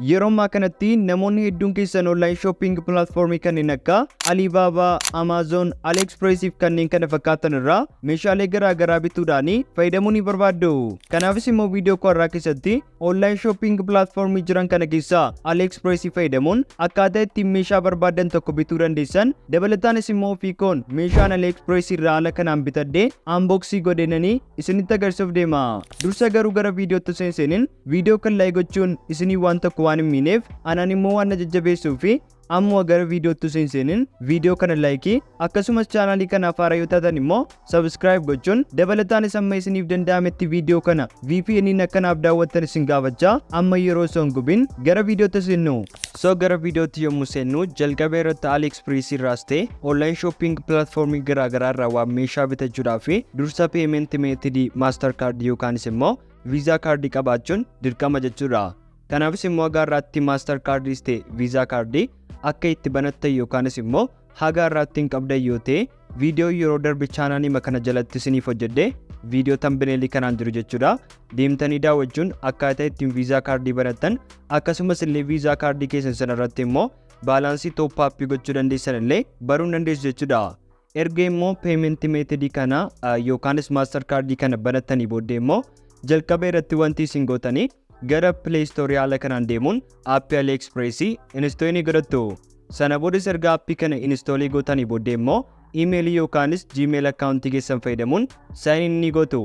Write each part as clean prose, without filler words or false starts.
Yeroo ammaa kanatti namoonni hedduun keessan online shopping platformii kanneen akka Alibaba, Amazon, AliExpress fi kanneen kana fakkaatan irraa meeshaalee garaa garaa bituudhaan fayyadamuu ni barbaaddu. Kanaafis immoo viidiyoo koo irraa keessatti online shopping platformii jiran kana keessaa AliExpress fayyadamuun akkaataa ittiin meeshaa barbaadan tokko bituu dandeessan, dabalataanis immoo ofii koon meeshaan AliExpress irraa haala kanaan bitadhee unboxii godheenanii isinitti agarsiisuuf deema. Dursa garuu gara viidiyootti osoo hin seenin, viidiyoo kan like gochuun isinii waan tokko waan hin miineef, anaan immoo waan na jajjabeessuu fi amma gara viidiyootti osoo hin seenin viidiyoo kana like, akkasumas chaanaalii kanaaf haaraa yoo taatan immoo subscribe gochuun, dabalataanis amma isiniif danda'ametti viidiyoo kana VPN akkanaaf daawwattan isin gaafachaa, amma yeroo osoo hin gubin gara viidiyootti seennu. So gara viidiyootti yommuu seennu, jalqaba irratti AliExpress irraas ta'e online shopping platformii garaagaraa irraa waan meeshaa bitachuudhaaf dursa payment method Mastercard yookaanis immoo Visa card qabaachuun dirqama jechuudha. Kanaafis immoo haga irraatti Mastercardis ta'e Visa card akka itti banattan yookaanis immoo haga irraatti hin qabdan yoo ta'e, viidiyoo yeroo darbe chaanaalii kana jalatti isiniif hojjedhe, viidiyoo thumbnailii kanaan jiru jechuudha. Deemtanii daawwachuun akkaataa ittiin Visa card banattan, akkasumas illee Visa card keessan sana irratti immoo balance top up gochuu dandeessan illee baruu dandeessu jechuudha. Erga immoo payment method kana yookaanis Mastercard kana banattanii booddee immoo jalqaba irratti wanti isin gootanii gara Play Store haala kanaan deemuun aappii AliExpress install ni godhattu. Sana boodas erga aappii kana install gootanii booddee immoo iimeelii yookaanis Gmail account keessan fayyadamuun sign in ni gootu.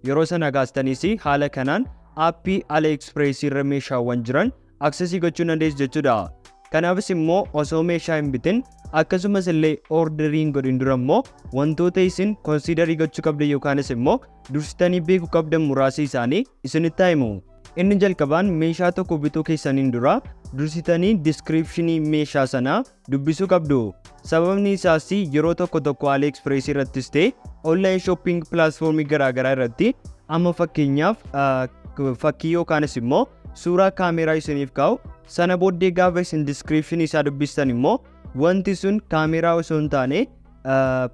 Yeroo sana kaastaniis haala kanaan aappii AliExpress irra meeshaawwan jiran access gochuu dandeessu jechuudha. Kanaafis immoo osoo meeshaa hin bitin, akkasumas illee order hin godhin dura immoo wantoota isin consider gochuu qabdan yookaanis immoo dursitanii beekuu qabdan muraasa isaanii isinitti himu. Inni jalqabaan, meeshaa tokko bituu keessaniin dura dursitanii description meeshaa sanaa dubbisuu qabdu. Sababni isaas yeroo tokko tokko AliExpress irrattis ta'e online shopping platformii garaagaraa irratti, amma fakkeenyaaf fakkii yookaanis immoo suuraa kaameeraa isiniif kaa'u. Sana booddee gaafa isin description isaa dubbistan immoo wanti sun kaameeraa osoo hin taane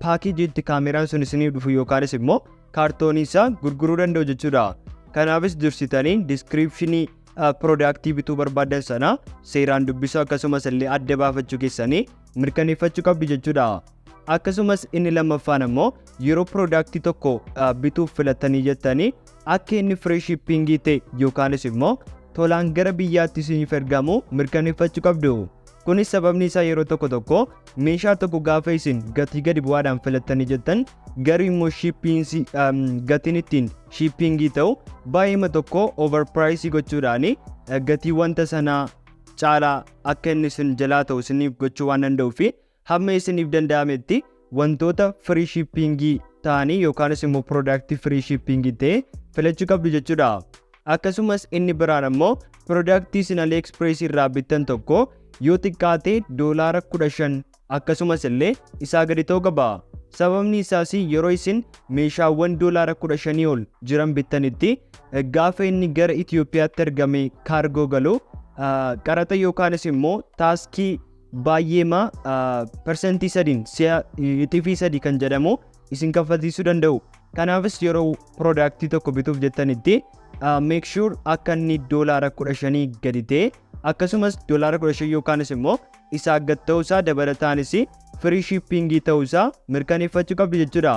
packageitti kaameeraan sun isiniif dhufu yookaanis immoo kaartoonii isaa gurguruu danda'u jechuudha. Kanaafis dursitanii description product bituu barbaadan sana seeraan dubbisuu, akkasumas illee adda baafachuu keessanii mirkaneeffachuu qabdu jechuudha. Akkasumas inni lammaffaan immoo yeroo product tokko bituuf filattanii jettanii akka inni free shipping ta'e yookaanis immoo tolaan gara biyyaatti isiniif ergamu mirkaneeffachuu qabdu. Kunis sababni isaa yeroo tokko tokko meeshaa tokko gaafa isin gatii gadi bu'aadhaan filattanii jettan, garuu immoo shippingsi gatiin ittiin shipping ta'u baay'eema tokko overprice gochuudhaan gatii wanta sanaa caalaa akka inni isin jalaa ta'u isiniif gochuu waan danda'uu fi hamma isiniif danda'ametti wantoota free shipping ta'anii yookaanis immoo product free shipping ta'e filachuu qabdu jechuudha. Akkasumas inni biraan ammoo product isin AliExpress irraa bittan tokko yoo xiqqaate $15, akkasumas illee isaa gadi ta'uu qaba. Sababni isaas yeroo isin meeshaawwan $15 ol jiran bittanitti, gaafa inni gara Itoophiyaatti ergame cargo galu qaraxa yookaanis immoo tax baay'eema 3%n si'a ixifii 3 kan jedhamu isin kaffalchiisuu danda'u. Kanaafis yeroo product tokko bituuf jettanitti make sure akka inni $15 gadi ta'e, akkasumas $15 yookaanis immoo isaa gad ta'uusaa, dabalataanis free shipping ta'uusaa mirkaneeffachuu qabdu jechuudha.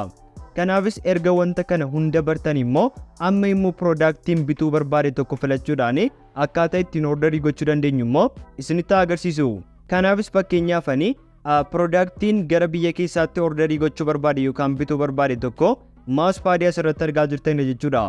Kanaafis erga wanta kana hunda bartan immoo amma immoo productiin bituu barbaade tokko filachuudhaan akkaataa ittiin order gochuu dandeenyu immoo isinitti agarsiisu. Kanaafis fakkeenyaaf ani productiin gara biyya keessaatti order gochuu barbaade yookaan bituu barbaade tokko mousepad asirratti argaa jirtanidha jechuudha.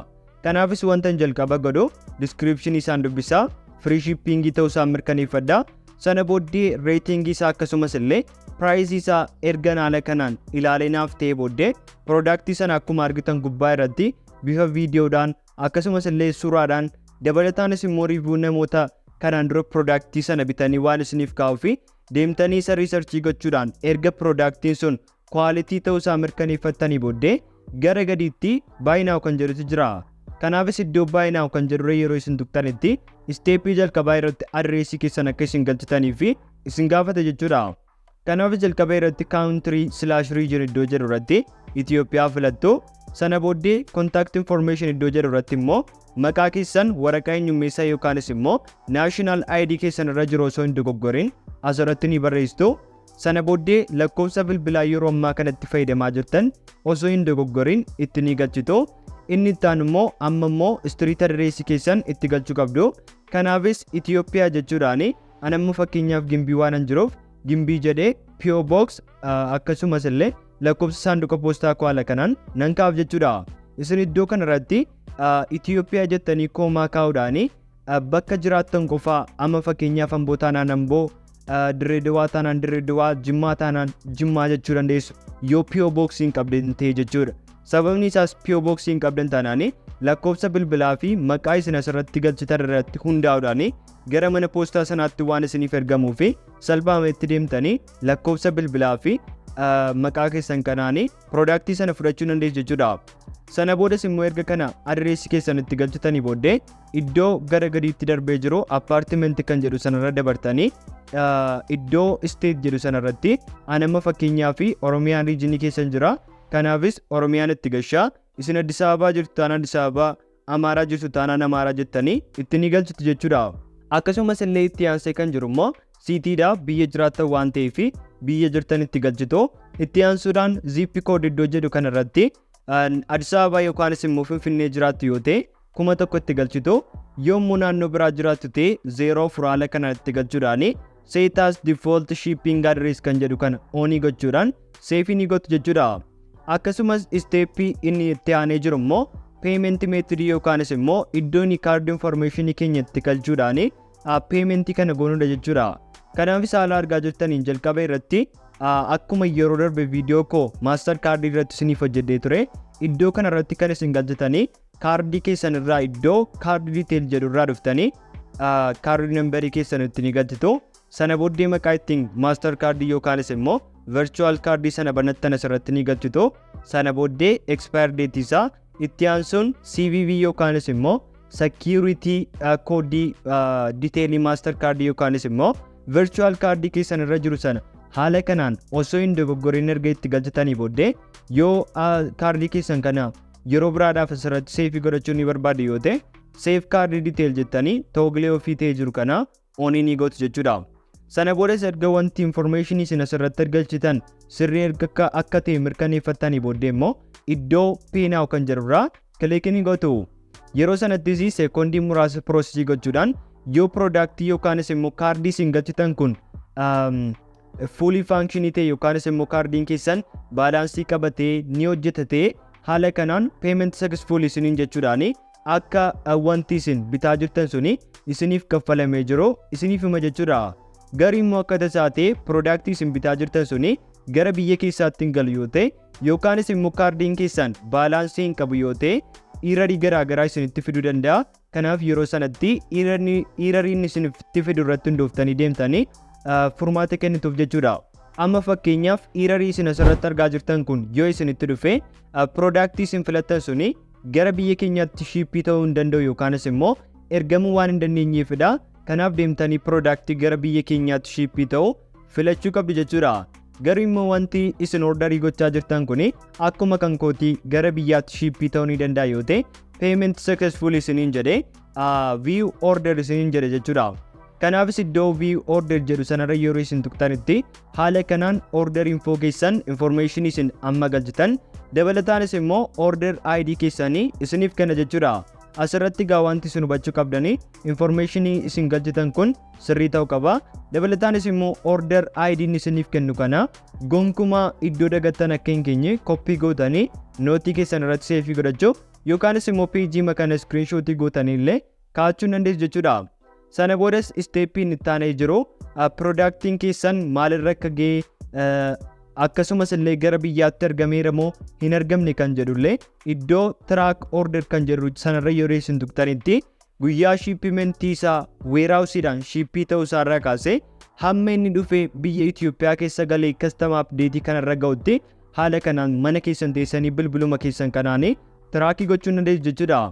Kanaafis wanta jalqaba godhu description isaan dubbisaa, free shipping ta'uu mirkaneeffadha. Sana booddee rating isaa, akkasumas illee price isaa erga haala kanaan ilaalee naaf ta'ee booddee, product sana akkuma argitan gubbaa irratti bifa viidiyoodhaan, akkasumas illee suuraadhaan, dabalataanis immoo review namoota kanaan dura product sana bitanii waan isiniif kaa'uu fi deemtanii isa research gochuudhaan erga productiin sun quality ta'uu isaa mirkaneeffattanii booddee gara gadiitti "buy now" kan jedhutu jira. Kanaafis iddoo "buy now" kan jedhurra yeroo isin tuqxanitti step jalqabaa irratti address keessan akka isin galchitanii fi isin gaafata jechuudha. Kanaafis jalqaba irratti country/region iddoo jedhu irratti Itoophiyaa filattu. Sana booddee contact information iddoo jedhu irratti immoo Maqaa keessan waraqaa eenyummeessaa yookaanis immoo national ID keessan irra jiru osoo hin dogoggorin asirratti ni barreessitu. Sana booddee lakkoofsa bilbilaa yeroo ammaa kanatti fayyadamaa jirtan osoo hin dogoggorin itti ni galchitu. Inni itti aanu immoo, amma immoo street addressii keessan itti galchuu qabdu. Kanaafis Itoophiyaa jechuudhaan, ani amma fakkeenyaaf Gimbii waan hin jiruuf Gimbii jedhee, P.O. Box, akkasumas illee lakkoofsa saanduqa poostaa koo haala kanaan nan kaa'af jechuudha. Isin iddoo kanarratti Itoophiyaa jettanii comma kaa'uudhaan bakka jiraattan qofaa, amma fakkeenyaaf Amboo taanaan Amboo, Dirree Dawaa taanaan Dirree Dawaa, Jimmaa taanaan Jimmaa jechuu dandeessu, yoo P.O. Box hin qabdan ta'e jechuudha. Sababni isaas P.O. Box hin qabdan taanaan lakkoofsa bilbilaa fi maqaa isin asirratti galchitan irratti hundaa'uudhaan gara mana poostaa sanaatti waan isiniif ergamuu fi salphaamatti deemtanii lakkoofsa bilbilaa fi maqaa keessan kanaanii productii sana fudhachuu dandeessu jechuudha. Sana boodas immoo erga kana addressii keessan itti galchitanii booddee, iddoo gara gadiitti darbee jiru apartmentii kan jedhu sanarra dabartanii, iddoo state jedhu sanarratti ani amma fakkeenyaa fi Oromiyaan regionii keessan jira. Kanaafis Oromiyaan itti gashaa. Isin Addis Ababaa jirtu taanaan Addis Ababaa, Amaaraa jirtu taanaan Amaaraa jettanii itti ni galchitu jechuudha. Akkasumas illee itti aansee kan jiru immoo citydha. Biyya jiraattan waan ta'eef biyya jirtan itti galchitu. Itti aansuudhaan zip code iddoo jedhu kanarratti Addis Ababaa yookaanis immoo Finfinnee jiraattu yoo ta'e 1000 itti galchitu. Yommuu naannoo biraa jiraattu ta'e 04 haala kana itti galchuudhaan, set as default shipping address kan jedhu kana on gochuudhaan save ni gootu jechuudha. Akkasumas steppii inni itti aanee jiru immoo payment method yookaanis immoo iddoo inni card information keenya itti galchuudhaan payment kana goonuudha jechuudha. Kanaafis haala argaa jirtaniin jalqaba irratti akkuma yeroo darbe viidiyoo koo master cardii irratti isiniif hojjedhee ture, iddoo kana irratti kan isin galchitanii kaardii keessan irraa iddoo card detail jedhu irraa dhuftanii card numberii keessan itti ni galchitu. Sana booddee maqaa ittiin master cardii yookaanis immoo virtual cardii sana banattan asirratti ni galchitu. Sana booddee expire date isaa, itti aansuun CVV yookaanis immoo security codeii detailii master cardii yookaanis immoo virtual cardii keessan irra jiru sana haala kanaan osoo hin dogoggorin erga itti galchitanii booddee, yoo kaardii keessan kana yeroo biraadhaaf asirratti save godhachuu ni barbaadu yoo ta'e, save card detail jettanii toggle off ta'ee jiru kana on ni gootu jechuudha. Sana boodas erga wanti informationii isin asirratti galchitan sirrii erga akka ta'e mirkaneeffattanii booddee immoo iddoo pay now kan jedhurraa click ni gootu. Yeroo sanattis sekoondii muraasa processii gochuudhaan, yoo productii yookaanis immoo kaardii isin galchitan kun fully functionii ta'e yookaanis immoo kaardiin keessan balanceii qabatee ni hojjeta ta'e, haala kanaan payment successful isiniin jechuudhaan akka wanti isin bitaa jirtan suni isiniif kaffalamee jiru isiniif hima jechuudha. Garii immoo akka tasaa ta'e productii isin bitaa jirtan suni gara biyya keessaatti hin galu yoo ta'e, yookaanis immoo kaardiin keessan balanceii hin qabu yoo ta'e, errorii garaa garaa isinitti fiduu danda'a. Kanaaf yeroo sanatti erroriin isinitti fidu irratti hundooftanii deemtanii furmaata kennituuf jechuudha. Amma fakkeenyaaf errorii isin asirratti argaa jirtan kun yoo isinitti dhufe, productii isin filattan suni gara biyya keenyaatti ship ta'uu hin danda'u yookaanis immoo ergamuu waan hin dandeenyeefidha. Kanaaf deemtanii productii gara biyya keenyaatti ship ta'u filachuu qabdu jechuudha. Garuu immoo wanti isin orderii gochaa jirtan kun akkuma kan kootii gara biyyaatti ship ta'uu ni danda'a yoo ta'e, payment successful isiniin jedhee view order isiniin jedhe jechuudha. Kanaafis iddoo view order jedhu sanarra yeroo isin tuqxanitti haala kanaan order info keessan, information isin amma galchitan, dabalataanis immoo order ID keessanii isiniif kenna jechuudha. Asirratti gaa wanti isin hubachuu qabdanii informationii isin galchitan kun sirrii ta'uu qaba. Dabalataanis immoo order ID isiniif kennu kana gonkumaa iddoo dagattan akka hin keenye copy gootanii noteii keessan irratti save godhachuu yookaanis immoo peejii kana screenshotii gootanii illee kaa'achuu dandeessu jechuudha. Sana boodas steppiin itti aanee jiru productiin keessan maalirra akka ga'e, akkasumas illee gara biyyaatti argameera moo hin argamne kan jedhullee iddoo track order kan jedhu sanarra yeroo isin tuqxanitti, guyyaa shipmentii isaa warehouseiidhaan ship ta'uu isaarraa kaasee hamma inni dhufee biyya Itoophiyaa keessa galee custom updateii kanarra ga'utti haala kanaan mana keessan teessanii bilbiluma keessan kanaanii track gochuu dandeessu jechuudha.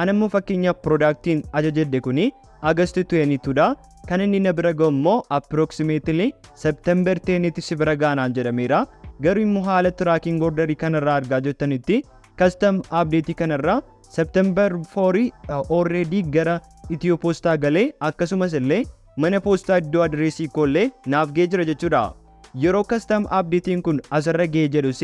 Ani immoo fakkeenyaaf productiin ajajadhe kuni August 22dha. Kan inni na bira ga'u immoo approximately September 10tti si bira gaanaan jedhameera. Garuu immoo haala tracking orderii kanarraa argaa jirtanitti custom updateii kanarraa September 4 already gara Itiyoo Poostaa galee, akkasumas illee mana poostaa iddoo adireesii koollee naaf ga'ee jira jechuudha. Yeroo custom updateiin kun asirra ga'ee jedhus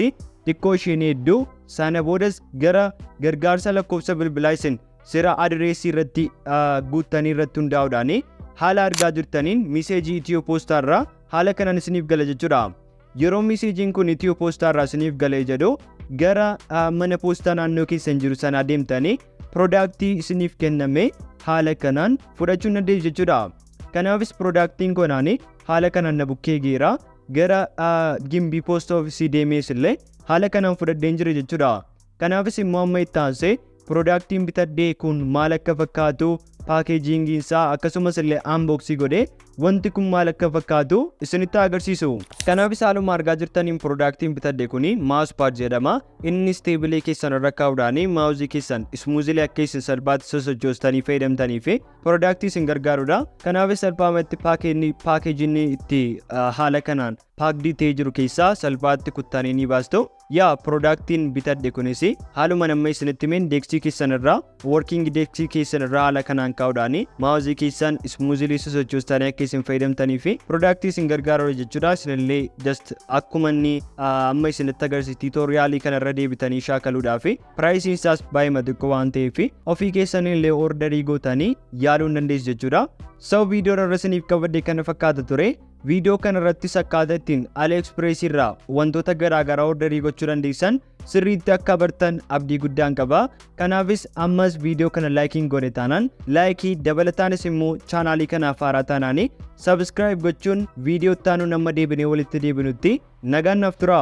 xiqqoo isheen hedduu sana boodas gara gargaarsa lakkoofsa bilbilaa isin seera adireesii irratti guuttanii irratti hundaa'uudhaan haala argaa jirtaniin messageii Itiyoo Poostaa irraa haala kanaan isiniif gala jechuudha. Yeroo messageiin kun Itiyoo Poostaa irraa isiniif galee jedhu, gara mana poostaa naannoo keessan jiru sana deemtanii productii isiniif kenname haala kanaan fudhachuu dandeessu jechuudha. Kanaafis productiin konaani haala kanaan na bukkee geera, gara Gimbii post officeii deemees illee haala kanaan fudhadheen jira jechuudha. Kanaafis immoo amma itti aansee productiin bitadhee kun maal akka fakkaatu, packagingiin isaa, akkasumas illee unboxii godhee wanti kun maal akka fakkaatu isinitti agarsiisu. Kanaafis haaluma argaa jirtaniin productiin bitadhe kuni mouse pad jedhama. Innis tableii keessan irra kaa'uudhaan mouseii keessan smoothly akka isin salphaatti sosochoostanii fayyadamtanii fi productii isin gargaarudha. Kanaafis salphaamatti packageinni itti haala kanaan packed ta'ee jiru keessaa salphaatti kuttanii ni baastu. Yaa, productiin bitadhe kunis haaluma nama isinitti himeen deskii keessan irraa, working deskii keessan irraa haala kanaan kaa'uudhaan mouseii keessan smoothly sosochoostanii akka isin fayyadamtanii fi productii isin gargaarudha jechuudha. Isinillee just akkuma inni amma isinitti agarsiisu tutorialii kanarra deebitanii shaakaluudhaa fi priceiin isaas baay'ee xiqqoo waan ta'eef ofii keessanillee orderii gootanii yaaluu hin dandeessu jechuudha. So viidiyoo irra isiniif qabadhe kana fakkaata ture. Viidiyoo kana irrattis akkaataa ittiin AliExpress irraa wantoota garaagaraa orderii gochuu dandeessan sirriitti akka bartan abdii guddaan qaba. Kanaafis ammas viidiyoo kana likeiin godhe taanaan likeii, dabalataanis immoo channelii kanaaf haaraa taanaan subscribe gochuun viidiyoo itti aanu nama deebinee walitti deebinutti nagaan naaf tura.